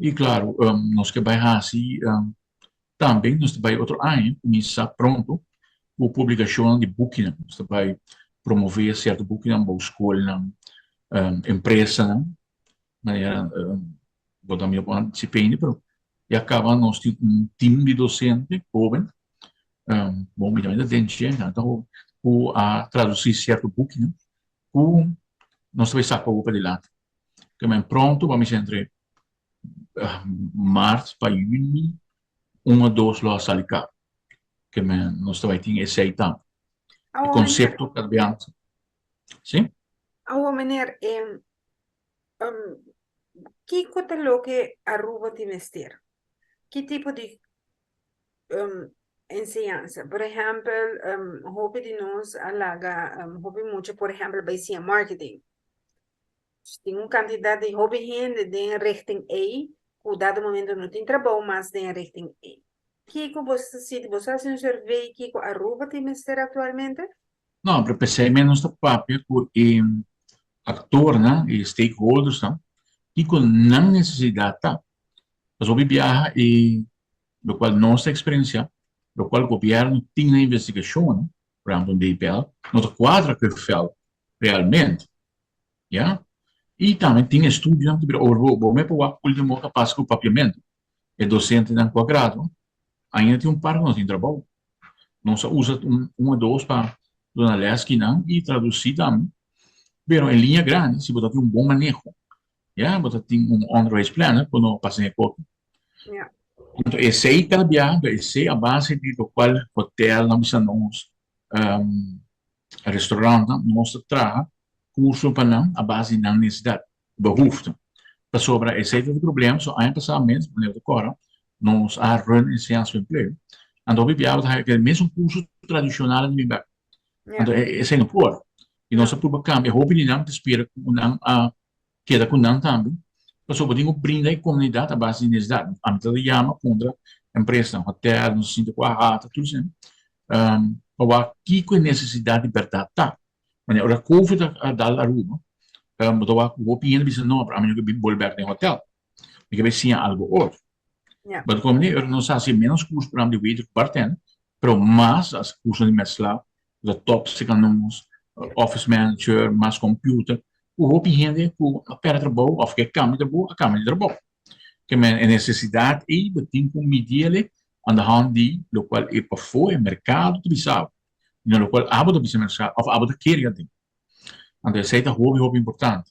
I klaro, nos ke bai hasi tambe, nos ta bai otro aña kuminsá pronto ku publikashonnan di bukinan. Nos ta bai promové sierto bukinan bou skolnan, empresanan, manera bo ta mira por anticipende, pero ya kaba nos tin un team di dosente hoben, bon mi tambe ta den dje, nan ta hoben, ku a tradusí sierto bukinan ku nos ta bai saka awor padilanti. Ke men pronto pa misa entre maart pa juni un o dos lo a sali kaba. Ke men nos ta bai tin esei tambe. E konsepto kada bia antes. Si? Awo meneer, kiko ta loke Aruba tin mester? Ki tipo di enseñansa? Por ehèmpel, hopi di nos a laga hopi mucha por ehèmpel bai siña marketing. Tin un kantidat di hopi hende den richting ei ku dado momento no tin trabou mas den e richting ei. Kiko bo ta sinti? Bo sa hasi un survey kiko Aruba tin mester aktualmente? No, pero p'esei mes nos ta papia ku e aktornan, e stakeholdersnan, kiko nan nesesidat ta. Pasobra hopi biaha e lokual nos ta eksperensiá, lokual gobièrnu tin na investigashonnan, por ehèmpel un DPL, no ta kuadra ku e vèlt realmente. Ya. I tambe tin estudionan ku ta bira over bo bo me por wak ultimo a pasa ku papiamentu. E dosentenan ku a gradua ainda tin un par ku no tin trabou. Nos a usa un o dos pa duna lès kinan i tradusí tambe. Pero en liña grandi si bo ta tin un bon maneho, ya, bo ta tin un onderwijsplanner ku no pasa den e koki. Anto esei ta biaha, anto esei a base di lokual hotelnan bisa nos Restaurantnan nos ta traha kurso pa nan a base di nan nesesidat, behoefte. Pasobra esei ta e problema, so aña pasá mes, manera ta kòrda, nos a run enseñansa pa empleo, anto hopi biaha bo ta haña ku e mesun kurso tradishonal a bin bèk. Anto esei no por. I nos a purba kambia hopi di nan, ta spera ku nan a keda ku nan tambe, pasobra bo tin ku brinda e komunidat a base di nesesidat. Ami ta yama kontra empresanan, hotel, nos a sinti ku AHATA, tur esei, pa wak kiko e nesesidat di bèrdat ta. Manera ora covid a dal Aruba, bo ta wak ku hopi hende bisa no, pero ami no ke bin bolbe bèk den hotel, mi ke bai siña algu otro. Bo ta komprende? Ora nos hasi ménos kurso por ehèmpel di waiter ku bartender, pero mas hasi kurso di mèslá, ta top cerca nos, office manager, mas computer, cu hopi hende cu a perde trabou of ke cambia trabou a cambia di trabou. Ke men e necesidad ey bo tin cu midiele aan de hand di locual e pafo e mercado ta bisa bo, y no locual abo ta bisa mercado of abo ta kere aden. Anto esey ta hopi hopi importante.